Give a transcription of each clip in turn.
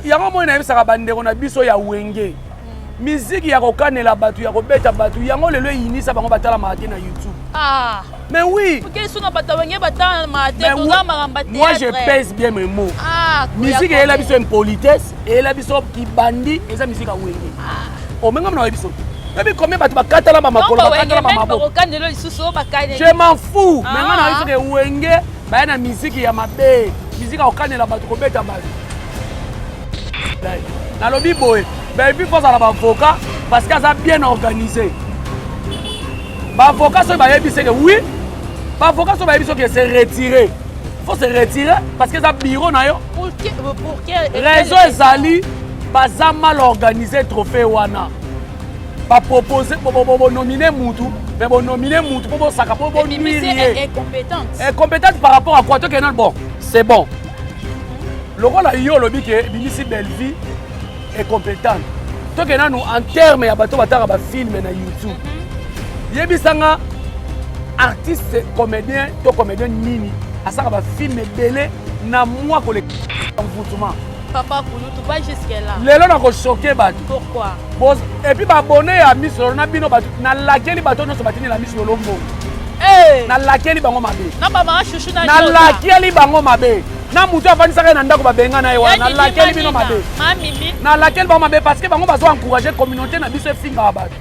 Yango moi nayebisaka bandeko na biso ya Wenge, miziki ya kokanela bato, ya kobeta bato, yango lelo eyinisa bango, batalamaka te na YouTube. Ah. Mais oui. Moi, je pèse bien mes mots. Ah, musique eyela biso impolitesse, eyela biso kibandi, eza musique ya Wenge. Ah. Omenga na biso yebi combien bato bakatala bamakolo, bakatala bamaboko, je m'en fous. Mais nga na biso ke Wenge baya na miziki ya mabe, miziki ya kokanela bato, kobeta bato. Nalobi boye, Bellevue faut azala baavocat parce que aza bien organisé. Baavocat soki bayebi seke oui, baavocat soki bayebi soki se retirer, faut se retirer parce que eza bureau na yo. Raison ezali baza mal organisé. Trophée wana bapropose, bonomine mutu, mais bonomine mutu mpo bosaka, mpo bonuire ye. Incompétente par rapport à quoi? Tokende, bon, c'est bon. Lokola yo olobi ke ebimisi Bellevue incompétente, tokende nanu en terme ya bato bataka bafilme na YouTube. Yebisanga artiste comédien to comédien nini asalaka bafilme ebele na mwa koleka mvutuma? Papa Kulutu, pas jusque là. Lelo nakochoquer bato. Pourquoi? Et puis babone ya Miss Lolo na bino, bato nalakeli, bato nyonso batindela Miss Lolo mbongo, nalakeli bango mabe. Nalakeli bango mabe na motu afandisaka ye na ndako, babenga na ye wana. Nalakeli bino mabe, nalakeli bango mabe parce que bango bazo encourage communauté na biso efingaka bato.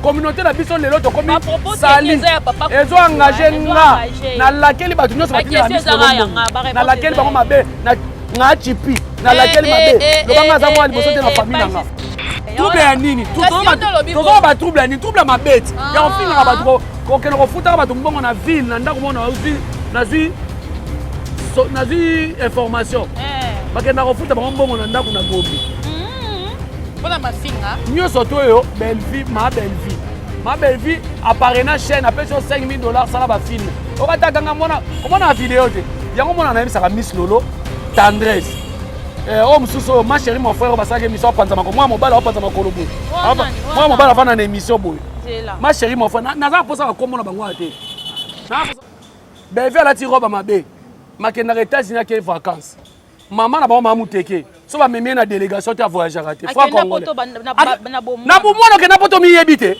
Communauté na biso lelo tokomi sali, ezo engage nga. Nalakeli bato nyonso batindela Miss Lolo mbongo, nalakeli bango mabe. Nga Chipi nalakeli mabe. Lobanga aza mwa liboso te na famille na nga. Trouble ya nini? Tozoka batrouble ya nini? Trouble ya mabeti ya kofingaka bato, kokende kofutaka bato mbongo na ville na ndako moko. Nazwi information, bakendaka kofuta bango mbongo na ndako na Gombe. Mpona mafinga. Nyonso to oyo Bellevue, ma Bellevue, ma Bellevue apare na chaîne, apesi yo 5000 $, sala bafilme. Okatakanga mona, omona video te. Yango mona nayebisaka Miss Lolo Tendresse, oyo mosusu oyo, ma chérie, mon frère, oyo basalaki émission, apanza makolo, mwana mobali apanza makolo boye, mwana mobali avanda na émission boye. Ma chérie, mon frère, naza mposa bakombo na bango wana te. Bellevue alati robe mabe, makendaka États-Unis, ake vacance, mama na bango mama muteke so bamemi ye na délégation te, avoyageaka te. Na bomwana okenda poto, miyebi te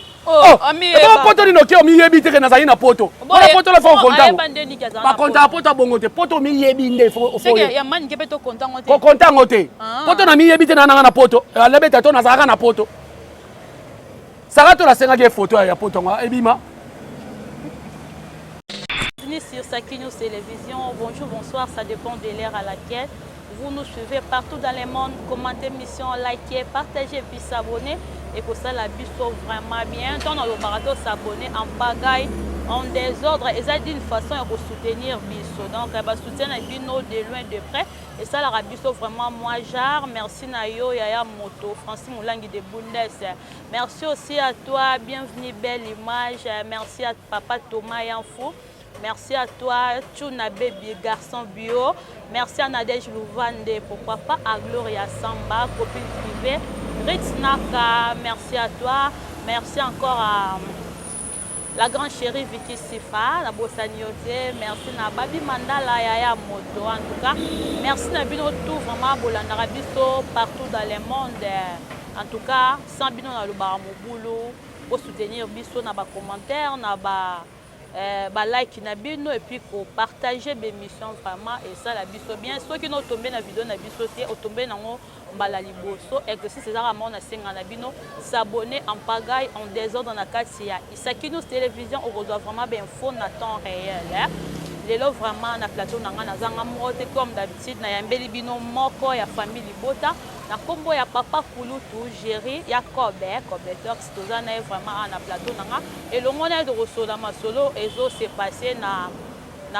poto nini oke, omiyebi te ke nazali na poto. Mpona poto la fo okontango, bakontaka poto abongo te. Poto omiyebi nde kokontango te. Poto na miyebi te, nananga na poto alebeta to nazalaka na poto. Saka to nasengaki ye foto ya poto yango ebima. Bienvenue sur Saki News Télévision. Bonjour, bonsoir, ça dépend de l'heure à laquelle vous nous suivez partout dans le monde. Commentez mission, likez, partagez, puis s'abonner. Et pour ça, la biso vraiment bien. Tant dans le barato s'abonner en pagaille, en désordre, et ça d'une façon à soutenir biso. Donc, bah, soutien bino de loin, de près. Et ça, la biso vraiment moi, genre. Merci na yo, Yaya Moto, Francis Moulangi de Bundes. Merci aussi à toi, bienvenue, belle image. Merci à papa Thomas Yanfou. Merci à toi, Tuna Baby, garçon bio. Merci à Nadège Louvande, pourquoi pas à Gloria Samba, copine privée. Ritz Naka, merci à toi. Merci encore à la grande chérie Vicky Sifa, la Bossaniote. Merci na Babi Mandala, Yaya Moto. En tout cas, merci na bino tout, vraiment, Bolanda biso partout dans le monde. En tout cas, sans bino na lobara mobulu, pour soutenir biso na ba commentaire, na ba balike na bino et puis kopartage bémission, vraiment esala biso bien. Soki no otombe na video na biso te, otombe nango mbala liboso, exercice ezaka moko nasenga na bino: s'abonner en pagaille, en désordre na kati ya Isaki News Télévision. Okozwa vraiment bainfo na temps réel, eh? Lelo vraiment na plateau na ngai nazanga moko te. Comme d'habitude, nayambeli bino moko ya famille libota na nkombo ya papa Kulutu Géri Jacob Cobetox. Toza na ye vraiment awa na plateau na nga. Elongo na ye tokosola masolo ezose passe na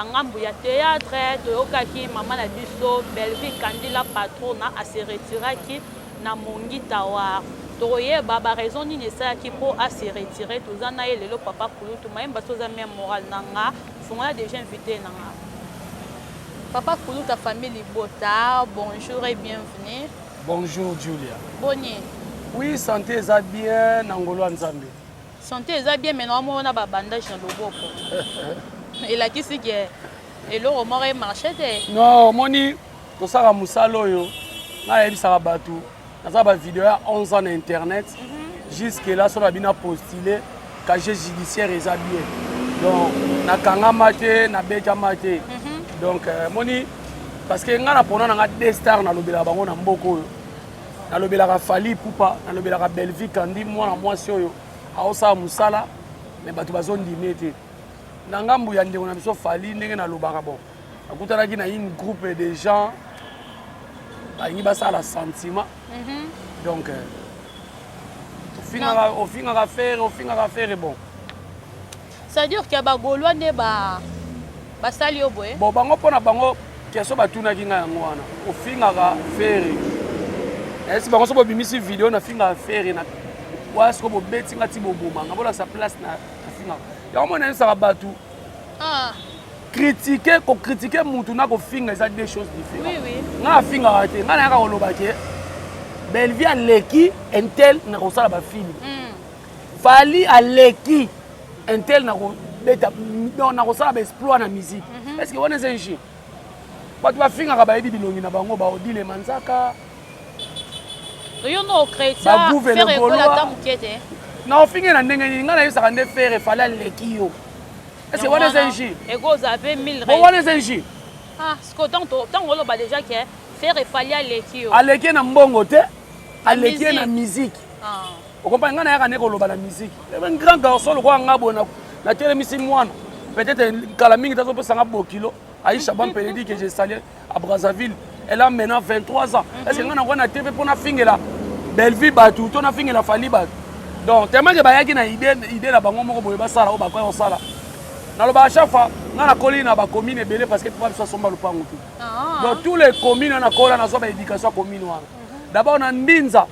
ngambu ya théâtre. Toyokaki mama na biso Bellevue Kandila Patrona ase retiraki na Mongita War. Tokoyeba baraison nini esalaki mpo ase retire. Toza na ye lelo, papa Kulutu Mayemba. So oza même moral na nga, fongola déjà invité na nga, papa Kulutu, famille libota. Bonjour et bienvenue. Bonjour Julia. Boni? Oui, santé eza bien na ngolo ya Nzambe. Santé eza bien, mais naomona babandage na loboko, elakisi ke eloko moko emarche te. Non, omoni, tosala mosala oyo. Nga nayebisaka bato, naza bavideo ya 11 ans na internet. Jusque là, so na bino postule casier judiciaire eza bien, donc nakangama te, nabetama te. Donc moni, parce que nga na pona na nga deux stars, nalobelaka bango na mboka oyo. Nalobelaka Fally Ipupa, nalobelaka Bellevie Kandi, mwana mwasi oyo aosala mosala, mais bato bazondime te. Na ngambu ya ndeko na biso Fally, ndenge nalobaka, bon, akutanaki na une groupe de gens balingi basala sentiment. Donc ofingaka, ofingaka Ferre, ofingaka Ferre, bon. C'est-à-dire que bagaulois nde basali yo boye? Bon, bango, mpo na bango, question batunaki ngai yango wana: ofingaka Ferre, esi bango so bobimisi video nafingaka Ferre na waya, siko bobeti nga ti bobomanga, bolakisa place nafingaka yango. Mona, nayebisaka bato, critiquer, kocritiquer mutu na kofinga eza deux choses différentes. Ngai afingaka te. Ngai nayaka koloba ke Bellevie aleki un tel na kosala bafilms, Fally aleki un tel na kobeta, donc na kosala baexploit na musique. Est ce que wana eza injure? Bato bafingaka, bayebi bilongi na bango, baodile manzaka. Yo no chrétien. Bagouve. Ferre Gaulois. Ekola ata moke te. Na ofinge na ndenge nini? Ngai nayebisaka nde Ferre, Fally aleki yo. Est ce que wana eza injure? Ekozala mpe mille. Bon, wana eza injure? Ah, siko ntango oloba déjà ke Ferre, Fally aleki yo. Aleki ye na mbongo te, aleki ye na musique. Musique. Ah. Okomprendre? Ngai nayaka nde koloba na musique. Un grand garçon lokola nga boye, natelemisi mwana, peut-être kala mingi tazopesanga bokilo, Aïcha Bampeledi, que j'ai salué à Brazzaville, elle a maintenant 23 ans. Est ce que ngai nakoka na TV mpo nafingela Bellevue bato to nafingela Fally bato? Donc tellement ke bayaki na idée na bango moko boye, basala oyo bakoki kosala. Naloba, à chaque fois, ngai nakoli na bacommune ebele, parce que papa biso asomba lopango te. Donc tous les communes wana nakola, nazwa baéducation ya commune wana. D'abord na Mbinza,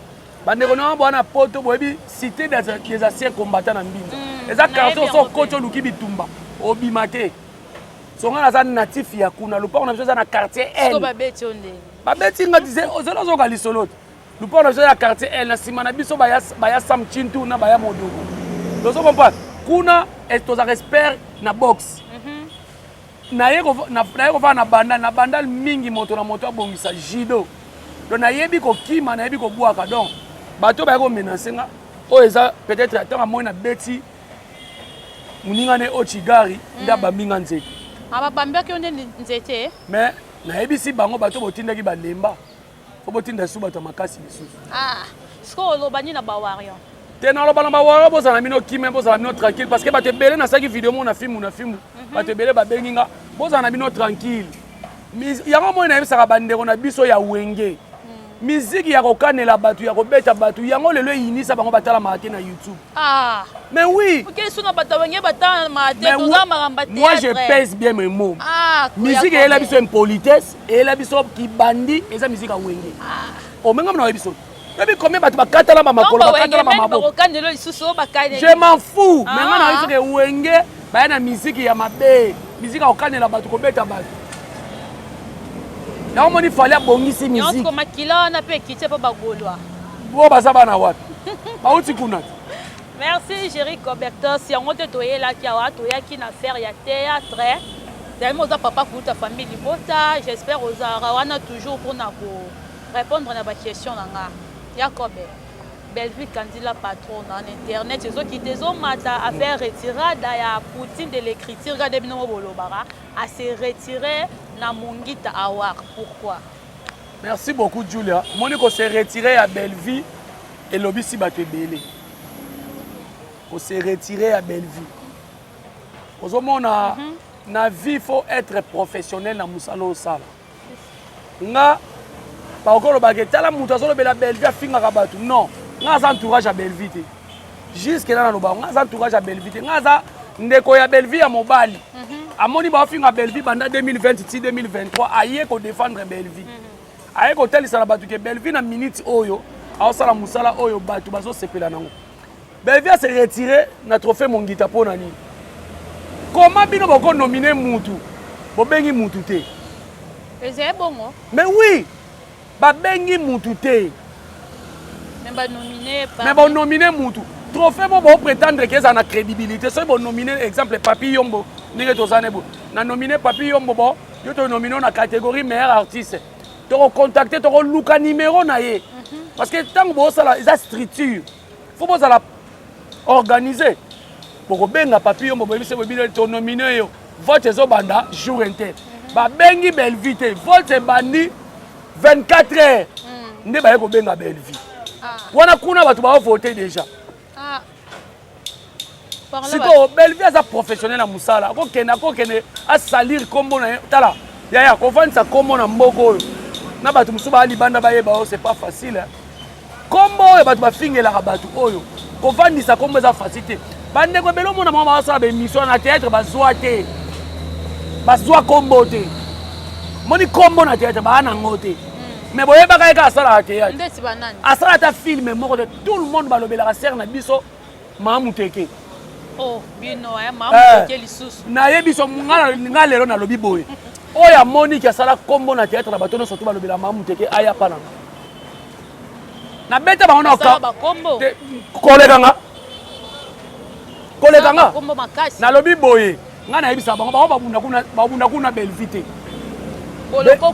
bandeko na bwana poto, boyebi Cité des Anciens Combattants na Mbinza, eza quartier nayebi oso yango. Okoti, oluki bitumba, obima te. So ngai naza natif ya kuna. Lopango na biso eza na quartier Siko L. babeti yo ndenge? Babeti nga tise, ozali ozoka lisolo te. Lupango na biso eza na quartier L, na nsima na biso baya Sam Chintu na baya Modogo. Tozo comprendre kuna, tozalaka expert na boxe. Naye kofanda na Bandal, na Bandal mingi, moto na moto abongisa judo. Donc nayebi kokima, nayebi kobwaka. Donc bato baye komenacer nga oyo eza peut-être ntango amoi nabeti moninga ne ochigari nde abambi nga nzete. Ah, babambiaki yo nde nzete? Mais nayebisi bango, bato botindaki balemba, fo botinda lisusu bato ya makasi lisusu. Ah, siko oloba nini na bawarrior? Te, naloba na bawarrior, bozala na bino kimia, bozala na bino tranquille, parce que bato ebele, nasalaki video moko na filmu na filmu, bato ebele babengi nga. Bozala na bino tranquille. Yango moi nayebisaka bandeko na biso ya Wenge, miziki ya kokanela bato, ya kobeta bato, yango lelo eyinisa bango, batalamaka te na YouTube. Ah. Mais oui. Okei so na bato ya Wenge batalamaka te, toza makambo. Moi, je pèse bien mes mots. Ah. Musique eyela biso impolitesse, eyela biso kibandi, eza musique ya Wenge. Omenga na biso, yebi combien bato bakatala bamakolo, bakatala bamaboko. Je m'en fous. Mais nga na biso ke Wenge baya na musique ya mabe, musique ya kokanela bato, kobeta bato. Yango moni Fally abongisi musique. Makila wana mpe ekiti mpo bagaulois. Bo baza bana wapi? Bauti kuna te. Merci, Géri Cobertos. Yango te toyelaki awa, toyaki na affaire ya théâtre. Tellement oza papa kuta famille libota, j'espère ozalaka wana toujours mpona korépondre na baquestion na nga. Yakobe, Bellevue Kandila, patron na internet, ezokita, ezomata, affaire retirada ya Poutine de l'écriture. Kade bino mo bolobaka ase retire na Mongita Award, pourquoi? Merci beaucoup, Julia. Moni, kose retire ya Bellevue elobisi bato ebele. Kose retire ya Bellevue, ozomona, na vie faut être professionnel na mosala osala. Nga bakoki tala moto azolobela Bellevue, afingaka bato. Non, nga aza entourage ya Bellevue te. Jusque là naloba, nga aza entourage ya Bellevue te. Nga aza ndeko ya Bellevue ya mobali. Amoni baofinga Bellevue banda 2020 ti 2023, aye kodéfendre Bellevue, aye kotalisa na bato ke Bellevue na minute oyo aosala mosala oyo bato bazosepela nango. Bellevue ase retire na trophée Mongita mpo na nini? Koma bino bokonomine mutu, bobengi mutu te. Ezali bongo? Mais oui, babengi mutu te. Mais banomine. Mais bonomine mutu, trophée mo boprétendre ke ezala na crédibilité. Soki bonomine, exemple, Papi Yombo, ndenge toza ne boye, na nomine Papi Yombo, bo yo tonomine na catégorie meilleur artiste. Tokocontacte, tokoluka numero na ye, parce que ntango bosala eza structure, faut bozala organisé. Bokobenga Papi Yombo, boyebisi, boyebi, tonomine yo, vote ezobanda jour inter. Babengi Bellevie te, vote ebandi 24 heures nde baye kobenga Bellevie. Wana kuna bato baovote déjà. Sikoyo Bellevie aza professionnel na mosala, akokende asalir nkombo na ye. Tala yaya, kovandisa nkombo na mboka oyo na bato mosusu baya libanda bayeba oyo, c'est pas facile. Nkombo oyo bato bafingelaka bato oyo, kovandisa nkombo eza facile te. Bandeko ebele omona bango bazosala baémission na théâtre, bazwa te, bazwa nkombo te. Moni nkombo na théâtre baa nango te, mais boyebaka ye kaka asalaka théâtre, asala ata film moko te. Tout le monde balobelaka sere na biso Maamuteke. Oh, bino Maamuteke lisusu. Nayebi so nga lelo nalobi boye, oyo amoniki asala nkombo na théâtre na bato nyonso to balobela Maamuteke, aya pa nanga, nabeta bango na koleka nga, koleka nga. Nalobi boye, ngai nayebisa bango, bango babunda kuna Bellevie te.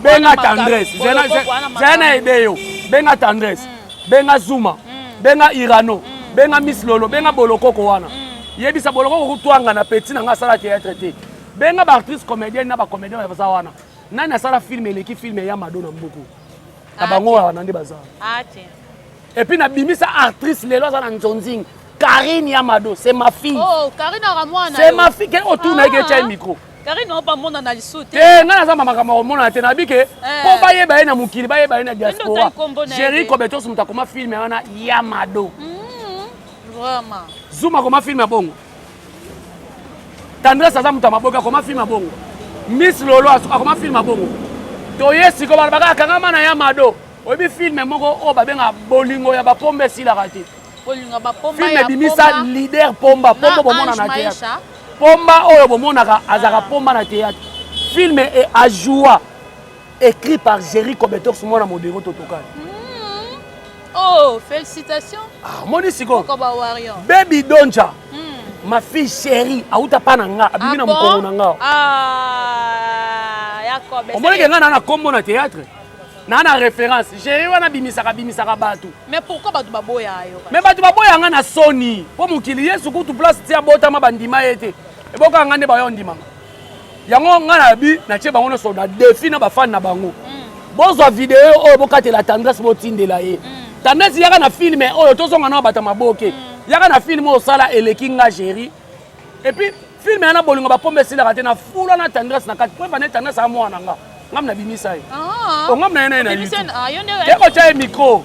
Benga Tendresse, zela na ede yo. Benga Tendresse, benga Zuma, benga Irano, benga Miss Lolo, benga Bolokoko wana. Yebisa Bolokoko kutwanga na petit na nga asala théâtre te. Benga baactrice comédienne na bacomédien baza wana. Nani asala film eleki film ya Mado na mbuku na bango wana nde baza? Et puis nabimisa actrice lelo aza na nzonzing, Karine ya Mado, c'est ma fille. Oh, Karine akamwana. C'est ma fille. Ke otuna eke tia micro. Karine opa na lisu te. Te, ngai naza makambo komona te. Nabi ke mpo bayeba ye na mokili, bayeba ye na diaspora, Géri Kobetos moto akoma film wana ya Mado. Vraiment. Zuma akoma film ya bongo, Tendresse aza moto ya maboki, akoma film ya bongo, Miss Lolo akoma film ya bongo. Toye sikoyo, balobaka akangama na ya Mado. Oyebi film moko oyo babengaka Bolingo ya Bapomba esilaka te? Film ebimisa leader Pomba. Pomba bomona na théâtre, Pomba oyo bomonaka azalaka Pomba na théâtre. Film e ajoua écrit par Géri Kobetox, mwana Modero Totokani. Oh, félicitations. Ah, moni sikoyo Baby Donja, ma fille chérie, auta pa na nga, abimi na mokongo na nga. Omonike nga na kombo na théâtre, na référence. Géri wana bimisaka, bimisaka bato. Mais pourquoi bato baboya yo? Mais bato baboya nga na soni, mpo mokili, Yesu kutu place ti abotama bandima ye te, ebokaka nga nde bayo ndimanga yango. Nga na bi natie bango nyonso na défi na bafani na bango. Bozwa video oyo, bokatela Tendresse, botindela ye. Tendresse, yaka na film oyo, tozonga na bato maboke. Yaka na film oyo osala eleki nga Géri. Et puis film yana Bolingo Bapombe esilaka te, na fula na Tendresse na kati. Po ebane Tendresse aya mwana nga, ngam nabimisa ye. Ongam na ye na ye na YouTube te, kotya ye micro.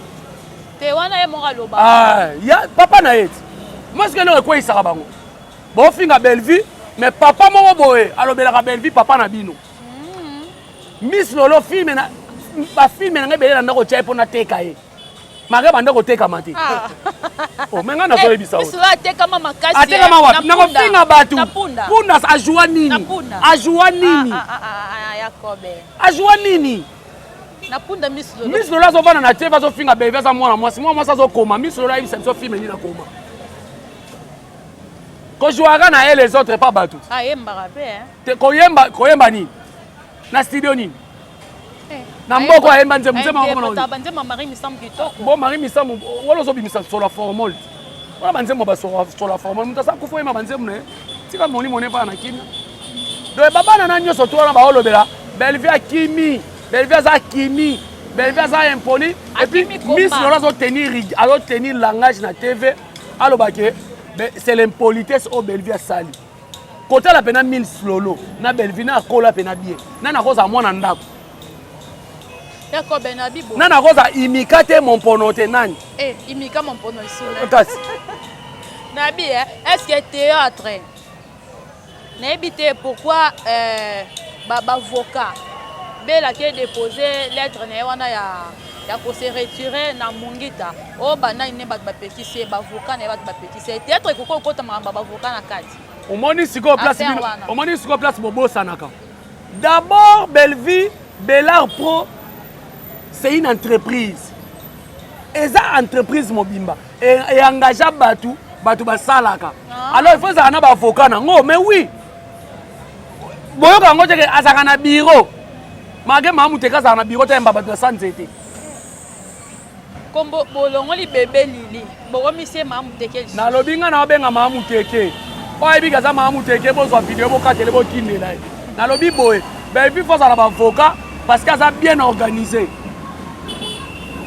Te, wana ye moko aloba. Ya papa na ye ti mwasike eloko ekweyisaka bango, bofinga Bellevue, mais papa moko boye alobelaka Bellevue, papa na bino Miss Lolo. Film na bafilm na ngai ebele na ndako, otya ye mpo nateka ye mare banda kotekama te. Oh, me ngai nazoyebisa, atekama wapi? Nakofinga bato. Punda ajoua nini? Ajoua nini? Ajoua nini? Miss Lolo azovanda na TV, azofinga Bellevue, aza mwana mwasi, mwana mwasi azokoma. Miss Lolo ayebisa biso film nini akoma kojouaka na ye, les autres pas bato. Koyemba, koyemba nini na studio nini na mboka? Ayemba nzembo, nzembo. Bo Marie Misamu wana ozobimisa solo formol wana, banzembo basola formol. Moto aza kufa, oyemba banzembo na ye, tika molimo ne mpaka na kimia. Donc babana na nyonso to wana baolobela Bellevue akimi, Bellevue aza akimi, Bellevue aza impoli. Et puis Miss Lolo azotenir langage na TV, aloba ke c'est l'impolitesse oyo Bellevue asali. Kotala mpena Miss Lolo na Bellevue na akola mpena bien, nani akozala mwana ndako? Nani akozala imika te, mompono te, nani? Imika mompono. Kasi. Nabi, est ce que théâtre, nayebi te pourquoi bavocat belaki déposer lettre na ye wana ya kose retirer na Mungita oyo banani ne bato bapekisi ye, bavocat na ye bato bapekisi ye. Théâtre ekoki okota makambo ya bavocat na kati? Omoni sikoyo place, omoni sikoyo place bobosanaka. D'abord Bellevue, Bellar Pro, c'est une entreprise, eza entreprise mobimba eengage bato, bato basalaka. Alors il faut ezala na baavocat nango. Mais oui, boyoka yango teke azalaka na bureau. Malgré Mama Muteke azalaka na bureau te, ayamba bato na sa nzete. Kombo bolongoli bebe Lili, bokomisi ye Mama Muteke lisusu. Nalobi nga naobenga Mama Muteke. Oyo ayebi ke aza Mama Muteke, bozwa video bokatele botindela ye. Nalobi boye, Bellevue faut azala ba avocat parce que aza bien organisé.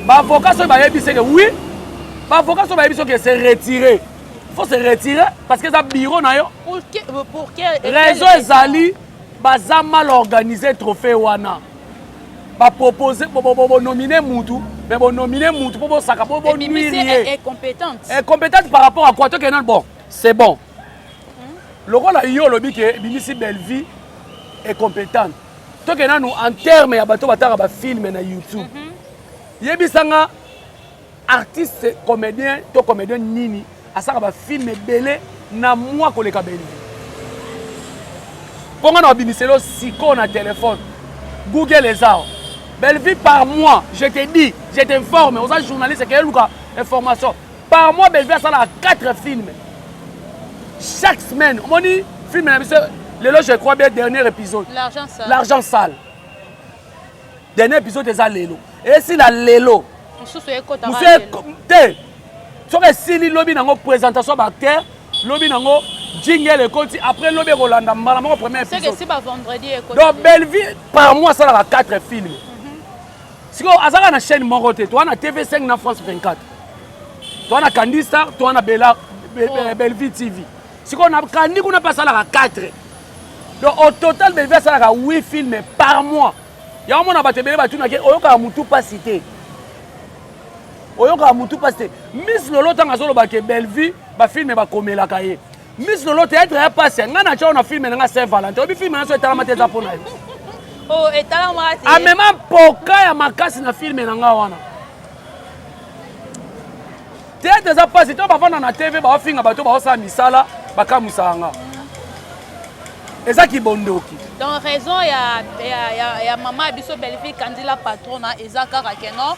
Ba avocat soki bayebi seke oui, ba avocat soki bayebi soki se retirer. Faut se retirer parce que eza bureau na yo. Pour quelle raison ezali baza mal organisé trophée wana. Ba proposer bo bo bo nominer mutu, mais bo nominer mutu po bosaka po bo nuire ye. Incompétente. Incompétente par rapport à quoi? Toi non bon, c'est bon. Lokola yo lobi ke bimisi Bellevue est compétente. Toke nanu en terme ya bato bataka ba film na YouTube. Yebisanga artiste comédien to comédien nini asaka ba film ebele na mois koleka Bellevue. Mpo nga na babimiselo sikoyo na téléphone Google eza Bellevue par mois, je te dis, je t'informe, oza journaliste ke eluka information. Par mois Bellevue asalaka 4 films chaque semaine. Omoni film na biso lelo, je crois bien dernier épisode, L'argent sale. L'argent sale, dernier épisode eza lelo, esila lelo. Mosusu ekotaka mosusu lelo. Te, soki esili lobi nango présentation baacteur, lobi nango jingle ekoti, après lobi ekolanda mbala moko premier C'est que épisode. si ba vendredi ekota. Donc Bellevue par mois asalaka 4 films. Sikoyo azalaka na chaîne moko te, toa na TV5 na France 24, toa na Kandi Star, toa na Bela Oh. Bellevue TV. Sikoyo na Kandi kuna mpe asalaka 4. Donc au total Bellevue asalaka 8 films par mois. Yango mona bato ebele batunaki: oyokaka mutu mpasi te? Oyokaka mutu mpasi te? Miss Lolo, ntango azoloba ke Bellevue bafilm bakomelaka ye, Miss Lolo, théâtre ya pasi. Ngai na tia na film na nga Saint Valentin, oyebi film na so etalama te, eza mpo na ye. Oh, etalamaka te. Amema mpoka ya makasi na film na nga wana. Théâtre eza mpasi. To bavanda na TV, baofinga bato baosala misala, bakamwisaka nga, eza kibondoki. Donc raison ya mama ya biso Bellevue Kandila patrona eza kaka ke non,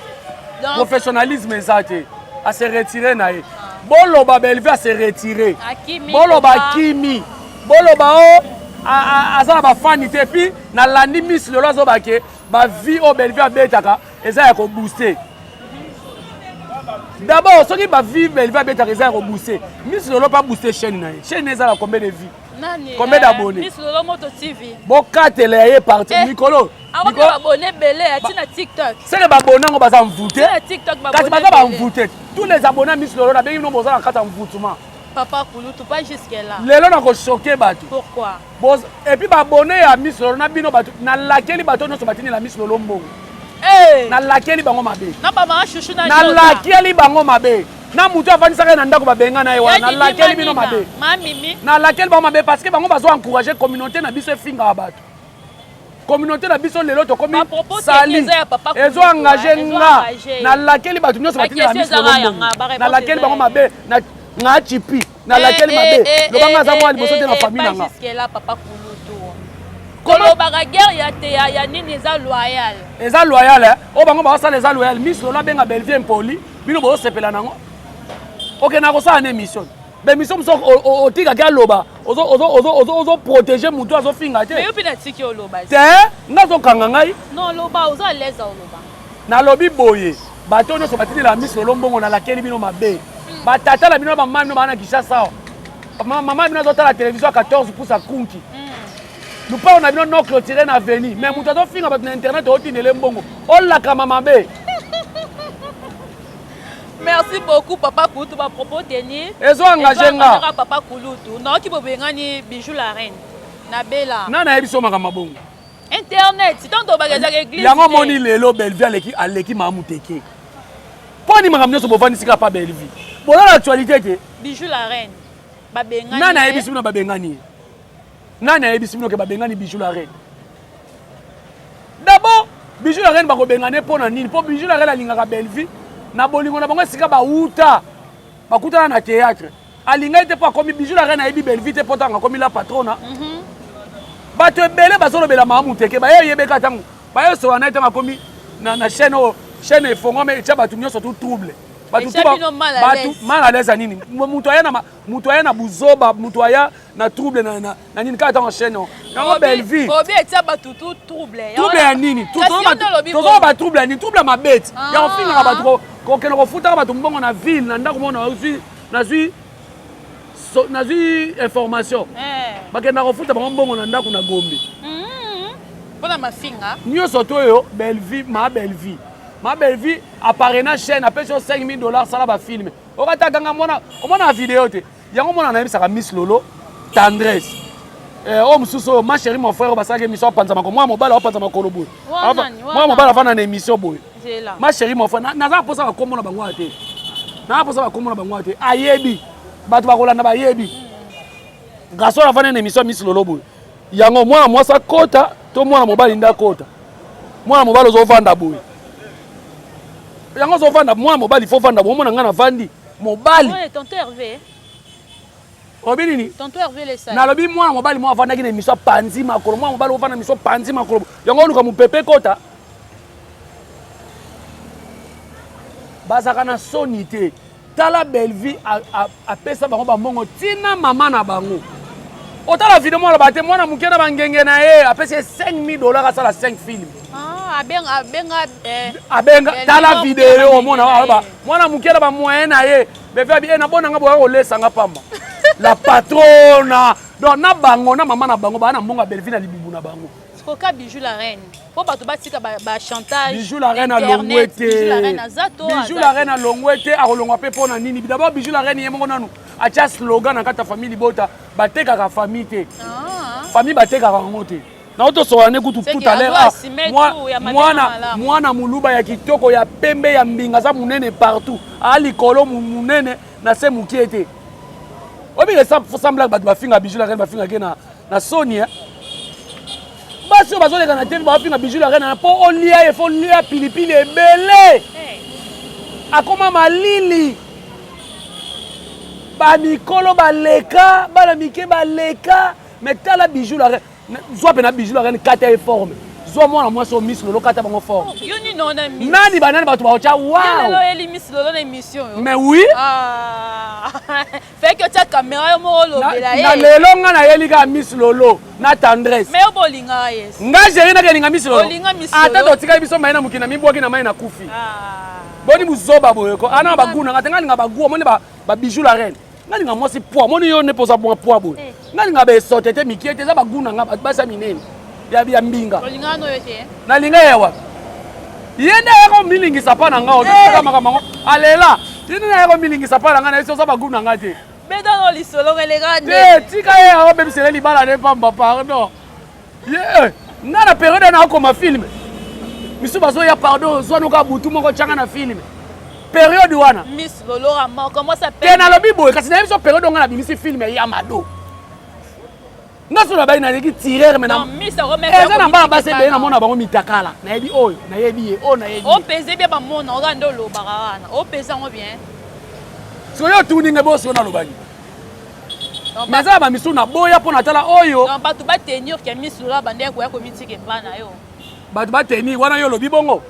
donc Professionnalisme eza te, ase retire na ye. Boloba Bellevue ase retire. Akimi. Boloba Papa. Akimi, boloba o aza na bafani te. Puis nalandi Miss Lolo azoba ke bavues oyo Bellevue abetaka eza ya kobooster. D'abord soki bavues Bellevue abetaka eza ya kobooster, Miss Lolo mpe abooster chaîne na ye. Chaîne eza na combien de vues? Nani? Combien d'abonnés? Miss Lolo Moto TV. Bokatela ye parti. Eh. Mikolo Akomi babone ebele ati na TikTok. Seke babone yango baza mvute. Na TikTok. Kasi baza bamvute. Tous les abonnés ya Miss Lolo, nabengi bino, boza na kati ya mvutuma. Papa Kulutu, pas jusque là. Lelo nakochoquer bato. Pourquoi? Et puis babone ya Miss Lolo na bino bato, nalakeli bato nyonso batindela Miss Lolo mbongo. Hey! Nalakeli bango mabe. Na bamama shushu na Nalakeli bango mabe na motu afandisaka ye na ndako, babenga na ye wana. Nalakeli bino mabe. Mamimi. Nalakeli bango mabe parce que bango bazo encourage communauté na biso efingaka bato. Communauté na biso lelo tokomi Bapropos sali. technique eza ya papa Kulutu, Ezo engage hein, ezo nga. engage. Nalakeli bato nyonso batindela Bakestion Miss Lolo ezaka ya mbongo. nga, baréponse Nalakeli eza bango ya mabe nga chipi, nalakeli mabe. Lobanga aza mwa liboso te na famille na nga. Jusque là, papa Kulutu, kolobaka guerre ya te ya nini eza loyal. Eza loyal, eh? Oyo bango baosala eza loyal. Miss Lolo abenga Bellevue impoli, bino bozosepela nango. Okenda kosala na émission, baémission mosusu otikaki aloba, ozoprotéger motu azofinga te. Mais yo mpe natiki oloba. Te, nga azokanga ngai. Non, loba, oza à l'aise oloba. Nalobi boye, bato nyonso batindela Miss Lolo mbongo, nalakeli bino mabe. Batata na bino na bamama bino baa na Kinshasa awa, mama bino azotala télévision ya 14 pouces akunki lupango na bino non clôturé na avenue, mais moto azofinga bato na internet, otindele mbongo, olakama mabe. Merci beaucoup, papa Kulutu. Bapropos tenir. Ezo engage nga. Papa Kulutu, naoki bobengani Bijou la reine na Bela. Nani ayebi so makambo bongo? Internet, ntango tobaka ezaka église. Yango omoni lelo Bellevue aleki, aleki Mamu Teke. Mpo ni makambo nyonso bovandisi kaka pa Bellevue, boza na actualité te. Bijou la reine babengani. Nani ayebisi bino babengani ye? Nani ayebisi bino ke babengani Bijou la reine? D'abord Bijou la reine bakobengane mpo na nini? Mpo Bijou la reine alingaka Bellevue na bolingo na bango, esika bauta bakutana na théâtre. Alingai te mpo akomi Bijou la reine, ayebi Bellevue te mpo ntango akomi la patrona. Bato ebele bazolobela Mamu Teke, baye oyebeka ntango bayosola na ye, ntango akomi na chaîne oyo, chaîne efongwama, etya bato nyonso tout trouble. Bato bato mal à l'aise ya nini? Moto aya na moto aya na buzoba, moto aya na trouble na nini kaka ntango chaîne yango Bellevue. Obi etia bato tu trouble. Trouble ya nini? Tozoba ba trouble ya nini? Trouble ya mabeti ya kofingaka bato, kokende kofutaka bato mbongo na ville na ndako moko. Nazwi information, bakenda kofuta bango mbongo na ndako na Gombe. Mpona mafinga. Nyonso to oyo Bellevue, ma Bellevue, ma Bellevue apare na chaîne, apesi yo 5000 $, sala bafilme. Okatakanga mwana, omona video te. Yango mwana nayebisaka Miss Lolo, Tendresse, oyo mosusu oyo, ma chérie, mon frère, oyo basalaki émission, apanza makolo, mwana mobali apanza makolo boye, mwana mobali avanda na émission boye. Ma chérie, mon frère, naza mposa bakombo na bango wana te, naza mposa bakombo na bango wana te. Ayebi bato bakolanda, bayebi garçon avanda na émission ya Miss Lolo boye. Yango mwana mwasi akota to mwana mobali nde akota? Mwana mobali ozovanda boye, yango ozovanda, mwana mobali fo vanda boye. Omona ngai navandi mobali. Olobi nini? Nalobi mwana mobali mo avandaki na émission, apanzi makolo. Mwana mobali ovanda émission, panzi makolo, yango oluka mopepe ekota. Bazalaka na soni te. Tala, Bellevue apesa bango bambongo ntina mama na bango. Otala video mwana ba te, mwana moke na bangenge na ye, apesi ye 5000 $, asala 5 film. Abenga. Tala video, omona aloba mwana moke na bamoyen na ye. Befe abi e nabonanga boya kolesanga pamba la patrona. Donc na bango na mama na bango baa na mbongo ya Bellevue na libubu na bango. Koka Bijou la reine, mpo bato batika bachantage. Bijou la reine alongwe te, Bijou la reine alongwe te. Akolongwa mpe mpo na nini? D'abord Bijou la reine ye moko nanu atia slogan na kati ya famille libota: batekaka famille te, famille batekaka yango te. Nao tosokola ne kutu tout à l'heure. Mwana, mwana moluba ya kitoko, ya pembe, ya mbinga, aza monene partout, aa likolo monene, na se mokie te. Obike semblable, bato bafinga Bijou la reine, bafingaki na soni. Basi oyo bazoleka na TV bafinga Bijou la reine, mpo olia ye fo lia pilipili ebele, akoma malili. Bamikolo baleka, bana mike baleka, mais tala Bijou la reine. Zwa mpe na Bijou la reine, kata ye forme. Zwa mwana mwasi oyo Miss Lolo, kata bango forme. Nani banani bato baotya? Wow, mais oui. Feki otya caméra yo moko olobela ye. Na lelo nga nayeli kaka Miss Lolo na Tendresse. Mais yo bolingaka ye. Nga géri nakelinga Miss Lolo. Ata totikali biso mai na mokili na mibwaki na mai na kufi. Boni buzoba boyeko ana bagu nanga te. Nga linga bagu, omoni babijou la reine, nga linga mwasi poids. Omoni yo nde mpoza mwa poids boye. Nga linga baesote te, mikie te, eza bagu na nga, bato basi ya minene ya mbinga. Nalinga ye wapi? Ye nde ayaka komilingisa mpa na nga, otoka makambo yango alela. Ye nde ayaka komilingisa mpa na nga, na ye oza bagu na nga te. Te, tika ye akobebisele libala ne pamba. Pardon, ye nga na période wana akoma film misu bazoya. Pardon, zwanoka butu moko tianga na film période wana. Te, nalobi boye, kasi nayebi so période nga nabimisi film ya Mado, nga so nabai naleki tireur. Me eza na bana basi ebele, namona bango mitakala, nayebi oyo, nayebi ye oyo, nayebi. Opese bien, bamona oka nde olobaka wana, opesa yango bien. Sikoyo otuni ngai bosi oyo nalobaki, mais eza na bamisu naboya mpo natala oyo. Bato batenir ke Miss Lolo abandaki koya komitika epa na yo. Bato batenir wana, yo olobi bongo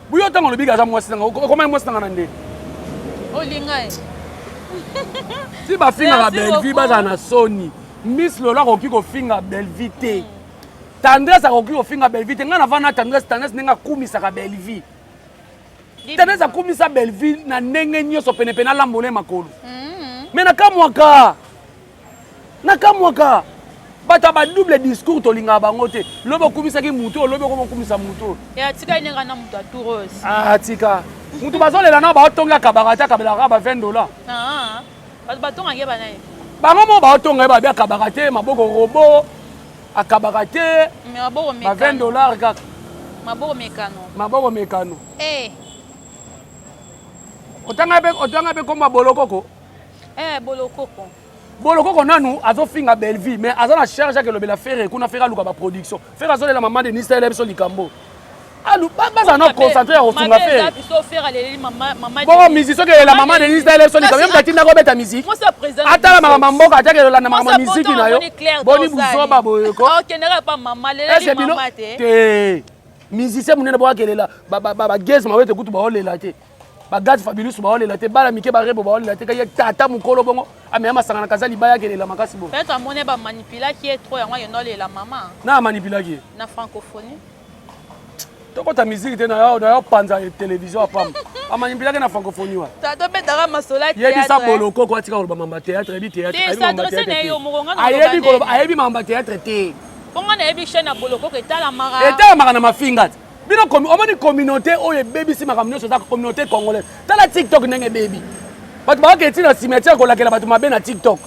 buyo. Ntango olobi aza mwasi nanga, okomai mwasi nanga na nde? Olinga ye. Si bafingaka Bellevue, bazala na soni. Miss Lolo akoki kofinga Bellevue te, Tendresse akoki kofinga Bellevue te. Ngai navanda na Tendresse. Tendresse ndenge akumisaka Bellevue, Tendresse akumisa Bellevue na ndenge nyonso, penepene alambola ye makolo. Mais nakamwaka, nakamwaka bato ya badouble discours, tolingaka bango te. Lobi okumisaki mutu, olobi okoma okumisa mutu. Atikali ndenge na moto atourose. Atika mutu bazolela na baotonga, akabaka te, akabelaka ba 20 $. Bato batongaki bana ye. Bango mo baotonga ye, babi akabaka te, maboko robo, akabaka te. Ba 20 $ kaka. Maboko mekano. Maboko mekano. Otanga mpe komba Bolokoko. Bolokoko. Bolokoko nanu azofinga Bellevue, mais aza na charge akelobela Ferre kuna. Ferre aluka baproduction, Ferre azolela mama Denis, tayela biso likambo. Bazala na concentré ya kosunga Ferre. Bongo musique, soki elela mama Denis, tayela biso likambo. Ye moto atinda kobeta musique, atala makambo mboka, atiaka elolanda makambo miziki na yo. Boni buzoba boyeko te? Musicien monene boakelela bageze mawete kutu baolela te. Bagaz Fabilius baolela te, bana mike barebo baolela te, ye tata mokolo bongo ameya masanga na kaza libaya akelela makasi bongo. Peut-être amoni ba manipulaki ye trop yango akende olela mama. Na manipulaki ye? Na francophonie. Tokota musique te na yo panza télévision ya pamba. Amanipulaki na francophonie wa. Tobetaka masolo ya théâtre. Yebisa Bolokoko atika koloba mamba théâtre, ayebi théâtre. Te s'adresse na yo moko nga na ayebi koloba, ayebi mamba théâtre te. Mpo nga nayebi chaîne ya Bolokoko etalamaka. Etalamaka na mafinga te. Bino omoni communauté oyo ebebisi makambo nyonso eza communauté congolaise. Tala TikTok ndenge ebebi. Bato bakokende ti na cimetière kolakela bato mabe na TikTok.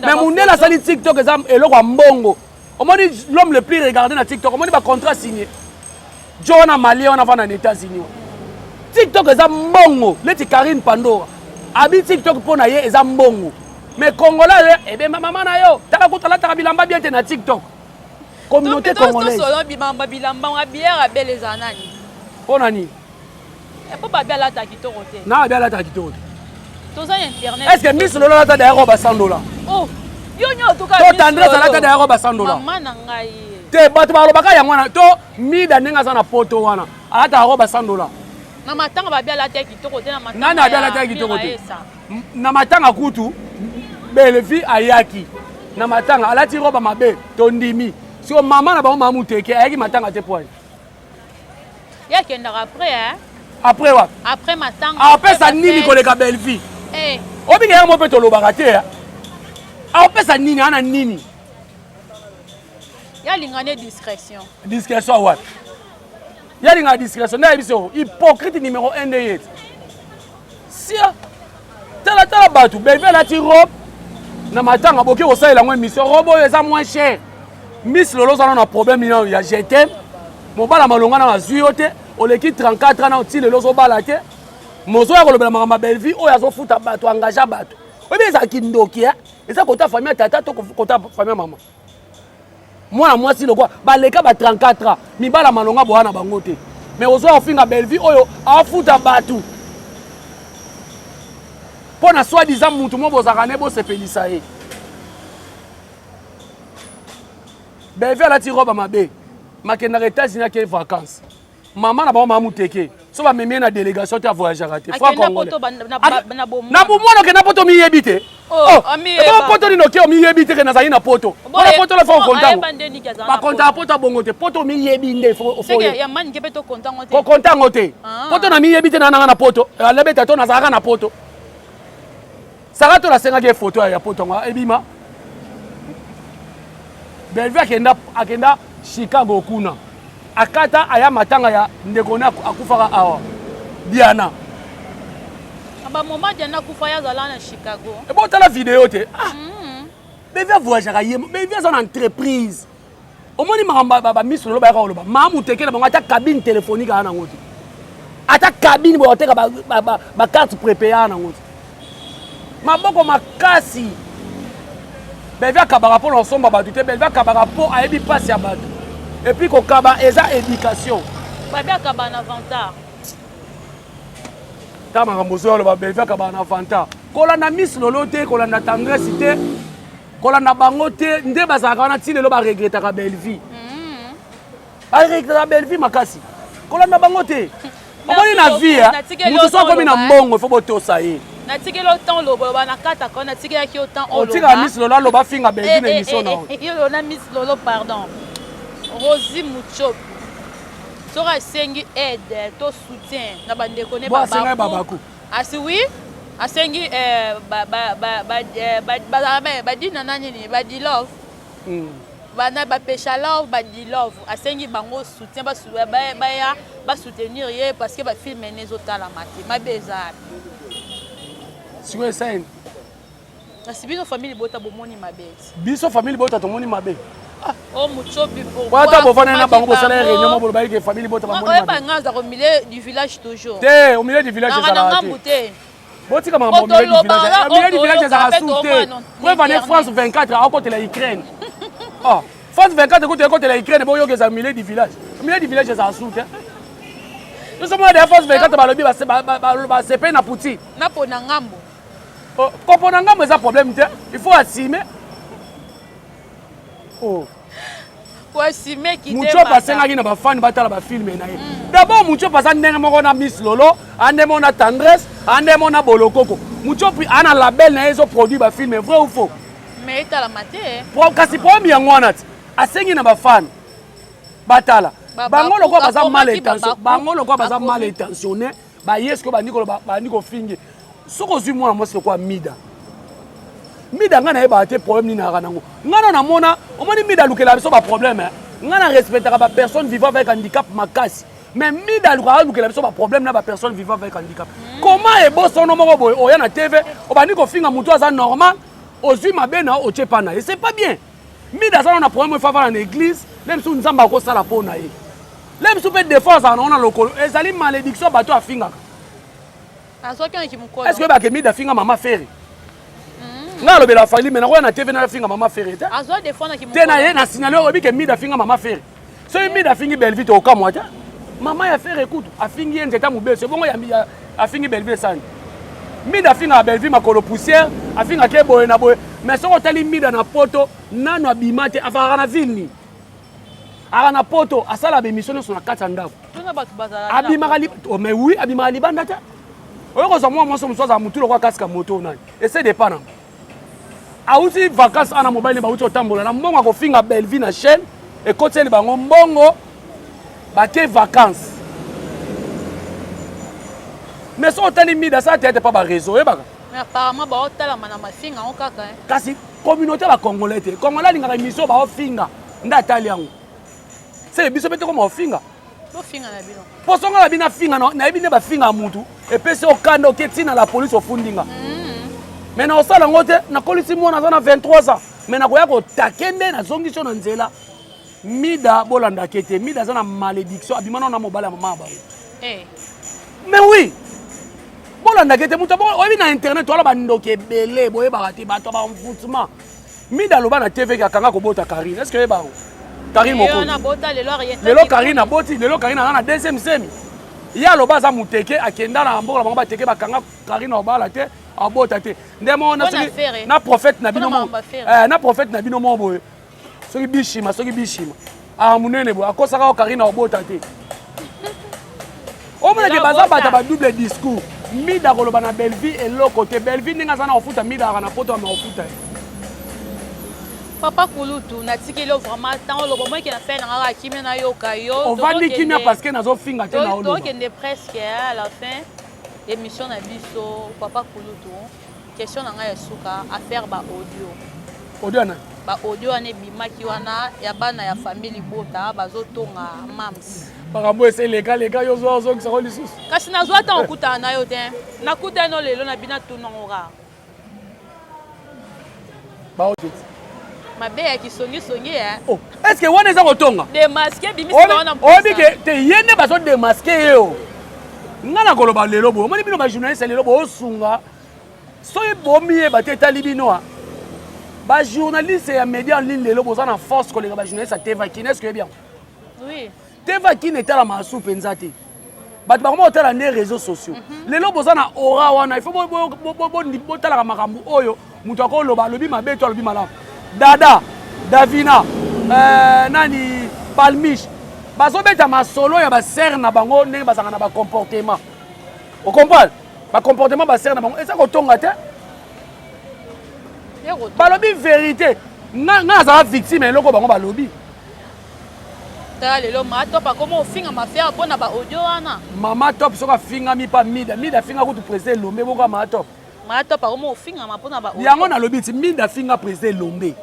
Mais mundele asali TikTok eza eloko ya mbongo. Omoni l'homme le plus regardé na TikTok, omoni ba contrat signé. Jo wana Malien wana vanda na États-Unis. TikTok eza mbongo, neti Karine Pandora. Abi TikTok mpo na ye eza mbongo. Mais Congolais ebemba mama na yo, tala kutu alataka bilamba bien te na TikTok. Communauté congolaise. Tosolo bibamba bilamba nga bière abele eza nani? Mpo na nini? Mpo babi alata kitoko te. Na babi alata kitoko te. Toza na internet. Est-ce que Miss Lolo alata d'ailleurs robe à 100 dollars? Oh, yo nyo tout cas. To Tendresse alata d'ailleurs robe à 100 dollars. Maman na ngai. Te bato balobaka yango wana to mida ndenge aza na poto wana alata robe à 100 dollars. Na matanga babi alata kitoko te na matanga. Nani abi alata kitoko te? Na matanga kutu Bellevue ayaki na matanga alati robe mabe tondimi. Siko mama na bango mama muteke ayaki matanga te poani. Ye akendaka après hein? Après wapi? Après matanga. Apesa nini koleka Bellevue? Eh. Obika yango mpe tolobaka te. Apesa nini ana nini? Ye alinga ne discrétion. Discrétion wapi? Ye alinga discrétion nde ayebisi yo hypocrite numéro 1 nde ye. Sia. Tala tala bato Bellevue alati robe na matanga boke kosalela yango émission robe oyo eza moins cher. Miss Lolo oza na problème ya je t'aime. Mobala malonga na azwi yo te, oleki 34 ans na ti lelo ozobala te. Mozo ya kolobela makambo ya Bellevue oyo azofuta bato, engagea bato. Oyebi ezala kindoki eh? Eza kota famille ya tata to kota famille ya mama. Mwana mwasi lokwa baleka ba 34 ans, mibala malonga boa na bango te. Mais ozo ofinga Bellevue oyo afuta bato. Mpo na soi-disant mutu mo bozalaka ne bosepelisa ye. Bellevue alati robe mabe. Makendaka États-Unis ake vacances. Mama na bango mama muteke. So ba memie na délégation te a voyageaka te. Franc congolais. Na bomwana okenda poto miyebi te. Oh, oh poto nini oke omiyebi te ke nazali na poto. Wana poto la faut kontango. Ba konta poto bongo te. Poto miyebi nde faut faut. Ko kontango te. Poto na miyebi te na nanga na poto. Alebeta to nazalaka na poto. Sara to nasengaki ye photo ya poto yango ebima. Bellevue akenda akenda Chicago kuna. Akata aya matanga ya ndeko na akufaka awa. Diana. Ba moment Diana akufa ya zala na Chicago. E botala video te. Ah. Mm. Bellevue voyageaka ye. Bellevue aza na entreprise. Omoni makambo ba miss lolo bayaka koloba. Mama muteke na bango ata cabine téléphonique aya nango te. Ata cabine boye oteka ba, ba, ba, ba carte prépayée aya nango te. Maboko makasi. Bellevue akabaka mpo na kosomba bato te. Bellevue akabaka mpo ayebi mpasi ya bato. Et puis kokaba eza éducation. Babi akaba na vantard. Ta makambo ozoya oloba Bellevue akabaka na vantard. Kolanda Miss Lolo te, kolanda Tendresse te. Kolanda bango te nde bazalaka wana ti lelo ba regrettaka Bellevue. Ba regrettaka Bellevue makasi. Kolanda bango te. Omoni na vie mutu so akomi na mbongo il faut botosa ye. Natikeli yo temps oloba oloba na kata ko natikelaki yo temps oloba. Otika Miss Lolo aloba finga Bellevue na émission na yo. Yo na Miss Lolo pardon. Rosie Mutshopi soki asengi aide to soutien na bandeko ne babaku. Asi oui asengi eh, ba ba ba ba eh, ba ba ba ba dina na nini ba di love. Bana ba pesha love ba di love asengi bango soutien ba ba ba ya ba soutenir ye parce que ba film ne ezotalama te mabe eza sikoyo esali kasi biso famille libota bomoni mabe biso famille libota tomoni mabe. Oh Mutshopi pourquoi Wata bovanda na bango bosala réunion mo bolobaki ke famille libota bamoni mabe. Oyeba nga aza au milieu du village toujours. Te au milieu du village ezalaka te. Botika makambo au milieu du village. Au milieu du village ezalaka sous te. Preuve en est France 24 akotela Ukraine. Oh, France 24 ekotela ekotela Ukraine boyoka eza au milieu du village. Au milieu du village ezalaka sous te. Biso mona de France 24 balobi basepe na Poutine. Na pona ngambo. Kopona ngambo eza problème te. Il faut assumer. Oh. Mutshopi asengaki na bafani batala bafilme na ye. D'abord Mutshopi aza ndenge moko na Miss Lolo, a ndenge moko na Tendresse, a ndenge moko na Bolokoko. Mutshopi a na label na ye ezoproduire bafilme, vrai ou faux? Mais etalama te. Kasi problème yango wana ti asengi na bafani batala bango lokola baza mal intention, bango lokola baza mal intentionné, baye sikoyo bandi koloba, bandi kofinge. Soki ozwi mwana mwasi lokola Mida, Mida ngai nayebaka te problème nini ayaka nango. Ngai na namona, omoni Mida alukela biso baproblème. Ngai na respectaka bapersonne vivant avec handicap makasi, mais Mida alukaka alukela biso baproblème na bapersonne vivant avec handicap. Comment ebosono moko boye oya na TV obandi kofinga motu aza normal, ozwi mabe na otie pa na ye, c'est pas bien. Mida aza na problème, efava na église le mosusu Nzambe akosala mpo na ye. Le mosusu mpe defo azala nango na lokolo ezali malédiction, bato afingaka. Est ce que oyebaka Mida afinga mama Ferre? Ngai alobela Fally, mais nakoya na TV nafinga mama Ferre te. Te na ye na signale. Oyebi ke Mida afinga mama Ferre? Soki Mida afingi Bellevie, tokokamwa te. Mama ya Ferre kutu afingi ye nzeta mobeso, ebongo afingi Bellevie esani. Mida afingaka Bellevie makolo poussière, afingaka ye boye na boye. Mais soki otali Mida na Poto, nano abima te, afakaka na ville nini? Aka na Poto, asala baémission nyonso na kati ya ndako, abimaka. Oh, mais oui, abimaka libanda te. Oyo kozwa mwa mwasi mosusu azala motu lokola kasika moto nani ese depa nango. Awuti vacance ana mobali ne bawuti kotambola na mbongo akofinga Bellevie na chaîne, ekotieli bango mbongo, bake vacance. Mais soki otali Mida, asala théâtre pa baréseau, oyebaka. Mais apparemment baotalama na mafinga yango kaka. Kasi communauté bacongolais te, congolais alingaka émission baofinga nde atali yango. Se biso mpe tokoma ofinga. Bofinga na bino. Mpo songa na bino afinga, nayebi nde bafinga mutu epesi okanda, oke ntina la police ofundinga. Mais na osala yango te, nakolisi mwana aza na 23 ans, mais nakoya kotake nde nazongisi yo na nzela. Mida bolandake te, Mida aza na malédiction, abima nano na mobali ya mama ya bango. Mais oui, bolandake te. Moto oyebi na internet wala bandoki ebele, boyebaka te, bato ya baenvoûtement. Mida aloba na TV akanga kobota Karine. Est ce que oyeba yango? Karine Mokonzi lelo Karine aboti, lelo Karine aza na deuxième semi. Ye aloba aza moteke, akenda na mboka na bango bateke, bakanga Karine obala te, abota te. Nde moko na prophète na bino, na prophète na bino moko boye, soki bishima, soki bishima aa monene boye, akosaka o Karine obota te. Omonake baza bato ba double discours. Mida koloba na Bellevie eloko te. Bellevie ndenge aza na kofuta Mida aka na Poto ama kofuta ye. Papa Kulutu, natikeli yo vraiment ntango oloba moike na fin na ngaka kimia, nayoka yo. Ovandi kimia parce que nazofinga te na oloba. Tokende presque à la fin émission na biso. Papa Kulutu, question na ngai ya suka, affaire ba audio. Audio wana. Ba audio wana ebimaki wana ya bana ya famille libota bazotonga mams. Makambo ese elekaleka, yo zwa ozongisako lisusu. Kasi nazwa ntango okutana na yo te, nakutani no lelo na bino, tunango kaka. Baaudio. Mabe ya kisongisongi. Oh, est ce que wana eza kotonga? Démasqué bimisi wana. Oyebi ke te, ye nde bazodémasquer ye. O nga na koloba lelo boye, omoni bino bajournaliste lelo boosunga, soki bomiyeba te, etali bino. A bajournaliste ya média en ligne lelo boza na force koleka bajournaliste ya TV Kine. Est ce que oyebi yango? Oui. TV Kine etalama asu mpenza te, bato bakoma kotala nde réseaux sociaux. Lelo boza na aura wana, il faut botalaka makambo oyo moto akoloba, alobi mabe to alobi malamu. Dada Davina, nani, Palmiche, bazobeta masolo ya basere na bango ndenge bazalaka na bacomportement. Ocomprendre? Bacomportement basere na bango eza kotonga te, balobi vérité. Nga nazala victime, eloko bango balobi. Tala lelo Mama Top akoma ofinga mafia mpona ba audio wana. Mama Top soki afingami pa Mida, Mida afinga kutu président Elombe boka Mama Top. Mama Top akoma ofingama mpona ba yango nalobi ti Mida afinga président Elombe,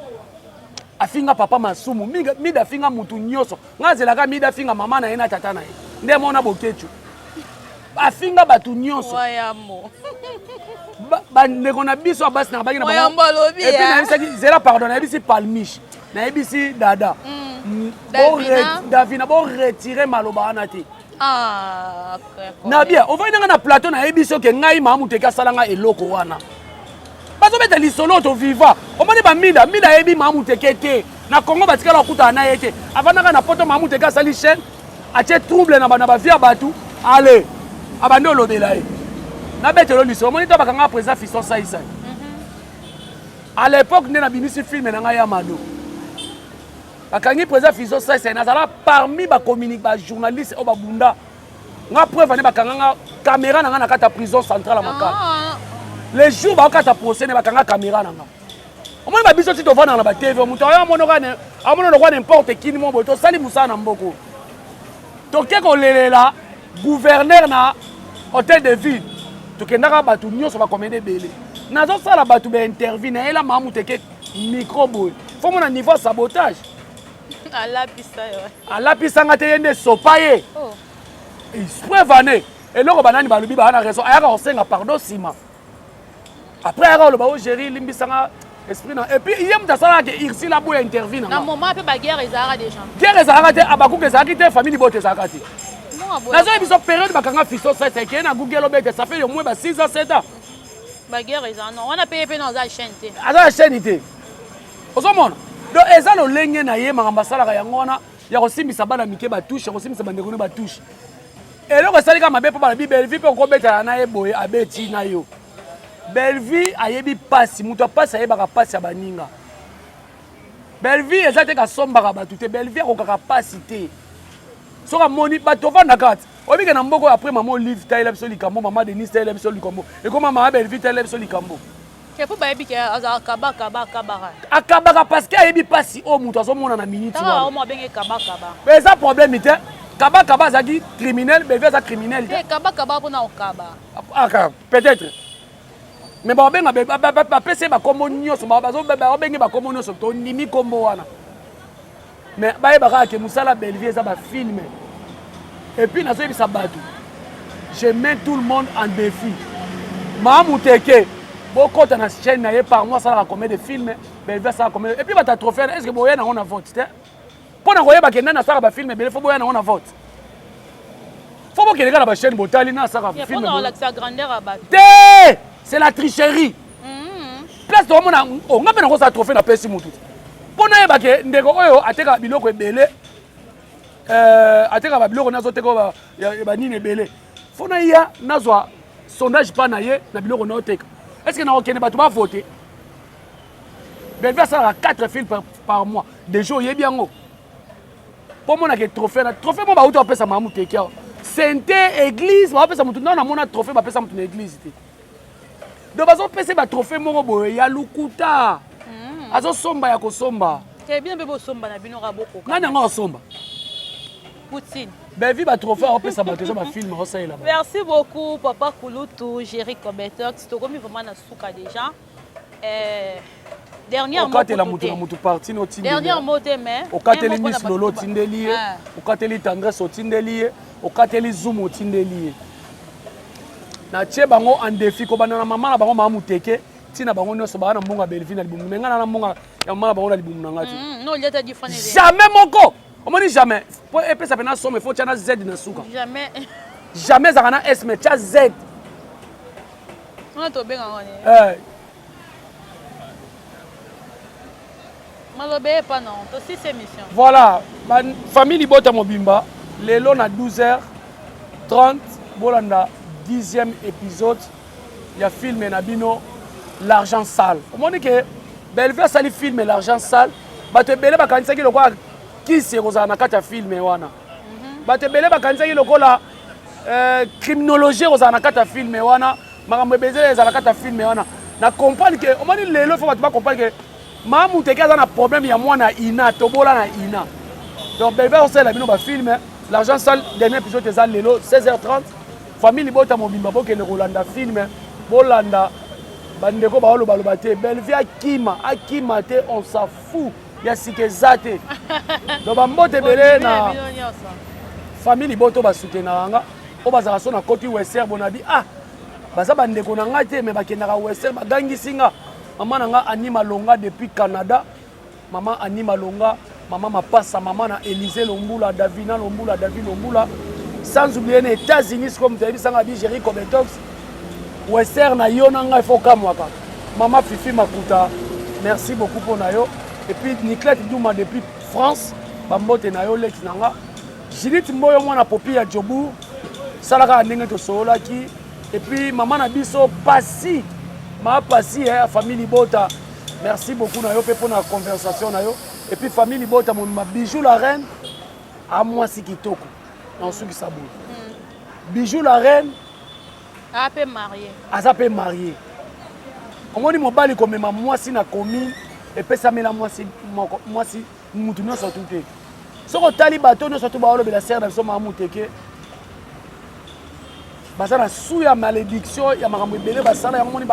afinga papa Masumu, Mida afinga mutu nyonso. Nga azelaka Mida afinga mama na ye na tata na ye nde mona Bokecu afinga bato nyonso. Bandeko na biso ya basi na baki na bango. Et puis nayebisaki, zela pardon, nayebisi Palmiche, nayebisi Dada, Davina, boretire maloba wana te. Na bien ovandi nanga na plateau, nayebi soki ngai maa muteke asala nga eloko wana, bazobeta lisolo toviva. Omoni bamida, Mida ayebi maa muteke te na Congo, batikala kokutana na ye te, avandaka na Poto. Maa muteke asali chaîne, atie trouble na bavie ya bato, ale abandi olobela ye. Nabetelo lisolo, omoni to bakanga président Fiston Saisai à l'époque, nde nabimisi film na ngai ya Mado. Bakangi président Fiso Sese, nazala parmi ba communique ba journaliste oyo babunda. Nga preuve ane bakanga nga caméra na nga na kati ya prison centrale ya Makala. Ah. Les jours bakokata procès ne bakanga caméra na nga. Omoni ba biso ti tovandaka na ba TV, moto ayo amonaka ne amona lokwa n'importe qui mo boye tosali mosala na mboko. Toke kolelela gouverneur na hôtel de ville. Tokendaka bato nyonso bakomede ebele. Nazosala bato ba interview nayela mama muteke micro boye. Faut mona niveau sabotage. Alapisa yo. Alapisa nga te ye nde sopa ye. Oh. Preuve ane eloko banani balobi baa na raison ayaka kosenga pardon nsima après ayaka koloba o géri limbisa nga esprit na et puis ye moto asalaka ke Ursule aboya interview na nga. Na moment mpe ba guerre ezalaka déjà. Guerre ezalaka te abakuka ezalaki te famille libota ezalaka te. Nazoyebi biso période bakanga fiso sese ekeye na Google obete ça fait au moins ba 6 ans 7 ans. Ba guerre ezala non wana pe ye pe non aza chaîne te. Aza chaîne te. Ozomona donc eza lolenge na ye makambo asalaka yango wana ya kosimbisa bana mike batouche ya kosimbisa bandeko ne batouche eloko esali kaka mabe mpo balobi Bellevue mpe okobetana na ye boye abeti na yo Bellevue ayebi mpasi moto ya mpasi ayebaka mpasi ya baninga Bellevue eza te kasombaka bato te Bellevue akokaka mpasi te soki amoni bato ovandaka te oyebi ke na mboka oyo après mama Olive tayela biso likambo mama Denise tayela biso likambo ekoma mama Bellevue tayela biso likambo Ke po bayebi ke azalaka kaba kaba akabaka. Akabaka parce que ayebi pasi oyo moto azomona na minute wana. Tala omo abenge kaba kaba. Mais eza problème te. Kaba kaba azalaki criminel, Bellevue aza criminel te. Te kaba kaba pona okaba. Ah, peut-être. Mais babenga bapesi ye bakombo nyonso, babenge bakombo nyonso, tondimi kombo wana. Mais bayeba kaka ke mosala Bellevue eza ba film. Et puis nazoyebisa bato, je mets tout le monde en défi. Mamuteke, bokota na chaîne na ye par mois asalaka combien de films, Bellevue asalaka combien. Et puis bato ya trophée, est-ce que boya nango na vote te? Mpo na koyeba ke nani asalaka ba film ebele, faut boya nango na vote. Faut bokende kaka na ba chaîne botali na asalaka film. Mpo na kolakisa grandeur ya bato. Te! C'est la tricherie. Place tokomona oh, nga mpe nakosala trophée napesi mutu mpo nayeba ke ndeko oyo atekaka biloko ebele euh, atekaka babiloko nazoteka banini ebele fo naya nazwa sondage mpa na ye na biloko naoteka est ce que nakokende bato bavote Bellevue asalaka 4 films par, par mois déjà oyebi yango mpo omonaka trophée na trophée mo bauta bapesa mama moteki awa sente église bapesa motu nano namona trophée bapesa motu na église te donc bazopesa ba trophée moko boye ya lokuta mm. azosomba ya kosomba te bino mpe bosomba na bino kaka bokoka nani yango asomba Poutine Belvi ba trophée aopesa bato eza ba film aosalela merci beaucoup papa kulutu Jerry Cobetox tokomi vraiment na suka déjà euh, dernière okatela moto na moto parti no dernière mot te mais okateli Miss Lolo otindeli ye ah. okateli Tendresse otindeli ye okateli Zoom otindeli ye natie bango en défi kobanda na mama na bango mama muteke ntina bango nyonso baa na mbongo ya Bellevue na libumu me ngai na mbongo ya mama na bango na libumu na ngai te mm, jamais moko omoni jamais po epesa mpena somme fo tia na z na suka jamais jamais ezalaka na s mais tia z eh. maloba epa non tosisi émission voilà ba famille libota mobimba lelo na 12h30 bolanda 10e épisode ya film na bino l'argent sale omoni ke Bellevue asali film l'argent sale bato ebele bakanisaki lokola kisi ekozala na kati ya film wana mhm. bato ebele bakanisaki lokola euh, criminologie ekozala na kati ya film wana makambo ebele ezala na kati ya film wana na comprendre ke omoni lelo fo bato bacomprendre ke Mamuteke aza na problème ya mwana ina tobola na ina donc Bellevue akosalela bino bafilme l'argent sale dernier épisode eza lelo 16h30 famille libota mobimba bokende kolanda filme bolanda bandeko baolobaloba te Bellevue akima akima te on s'en fout ya sika eza te donc bambote ebele na famille libota oyo basutenaka nga oyo bazalaka so na koti wester bonabi ah baza bandeko na ngai te me bakendaka wester bagangisi nga Maman na nga Annie Malonga depuis Canada. Maman Annie Malonga, maman Mapasa, maman na Elysée Lombula, Davina Lombula, David Lombula. Sans oublier les États-Unis comme tu as dit sanga bi Jerry Cobetox. Wester na yo na nga il faut kamwaka. Maman Fifi Makuta, merci beaucoup pour na yo. Et puis Niclette Douma depuis France, bambote na yo leki na nga. Judith Mboyo mwana popi ya Jobourg, salaka ndenge tosololaki Et puis maman na biso Pasi, ma Pasi eh, famille Libota. Merci beaucoup na yo pe pour la conversation na yo. Et puis famille libota mobima, Bijou la reine amwasi kitoko na osukisa boye. Bijou la reine aza mpe marié. Aza mpe marié. Omoni, mobali komema mwasi na commune epesamela mwasi moko, mwasi mutu nyonso tu te. Soki otali bato nyonso tu baolobela sere na biso Mama Muteke, baza na su ya malédiction ya makambo ebele basala yango. Moni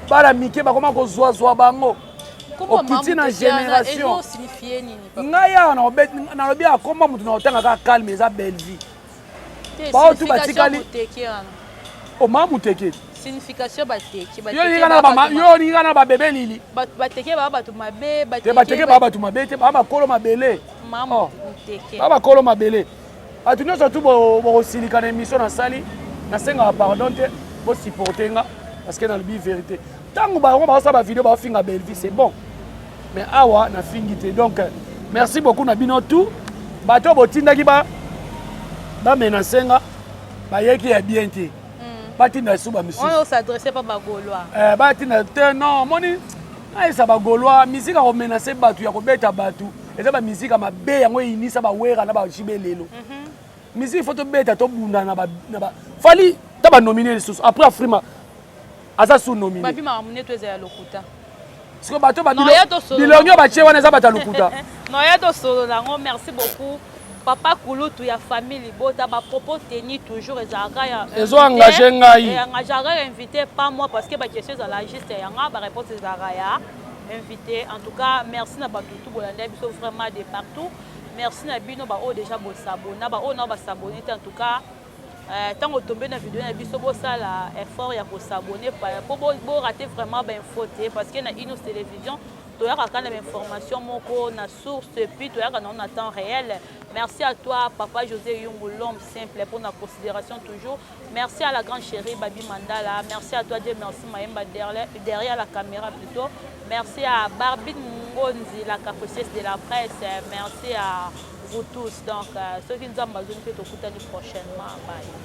bana mike bakoma kozwazwa bango, okiti na génération. Ezosignifier nini, papa? Ngai awa nalobi akomba motu na kotanga kaka calme, eza belle vie. Baoyo tu batikali. Muteke wana. Oma Muteke. Signification bateke. Yo olingi na babebe lili. Bateke baa bato mabe. Te, bateke baa bato mabe te, baa bakolo mabele. Mama Oh. Muteke. Baa bakolo mabele. Bato nyonso tu bokosilika na émission nasali, nasengaka pardon te, bosupporte nga parce que nalobi vérité. Ntango bango baosala bavideo, baofinga Bellevie, c'est bon, mais awa nafingi te. Donc merci beaucoup na bino tout bato oyo botindaki bamenacer nga, bayeki ya bien te, batinda esu bamisusu. Wana os'adresse pa Bagaulois. Batinda te. Non, omoni, nayesa Bagaulois, misike ya komenacer bato, ya kobeta bato, eza bamisike ya mabe. Yango eyinisa bawera na bajibe lelo. Misike faut tobeta, tobunda na Fally ta banomine lisusu après Afrima aza su nominé. Babi makambo nde to eza ya lokuta. Siko bato Non, ya tosolola. Bilongi oyo batie wana eza bato ya lokuta. Non, ya tosolola yango. Merci beaucoup, papa kulutu ya famille libota. Bapropos teni toujours ezalaka ya Ezo engage ngai. Engageaka ya invité, pas moi, parce que baquestion ezalaka juste yanga, baréponse ezalaka ya invité. En tout cas, merci na bato tu bolanda biso vraiment de partout. Merci na bino baoyo déjà bosabona, baoyo nao basabone te. En tout cas, ntango otombe na video na biso, bosala effort ya kosabonner po borater vraiment bainfo te, parce que na Inos Télévision toyaka kaka na bainformation moko na source, puis toyaka nango na temps réel. Merci à toi, papa José Yungu, l'homme simple, pour la considération toujours. Merci à la grande chérie Babi Mandala. Merci à toi, Dieu merci Maemba, derrière la caméra plutôt. Merci à Barbine Ngonzi, la capricieuse de la presse. Merci à vous tous. Donc ceux qui nous ont besoin, tokutani prochainement. Bye.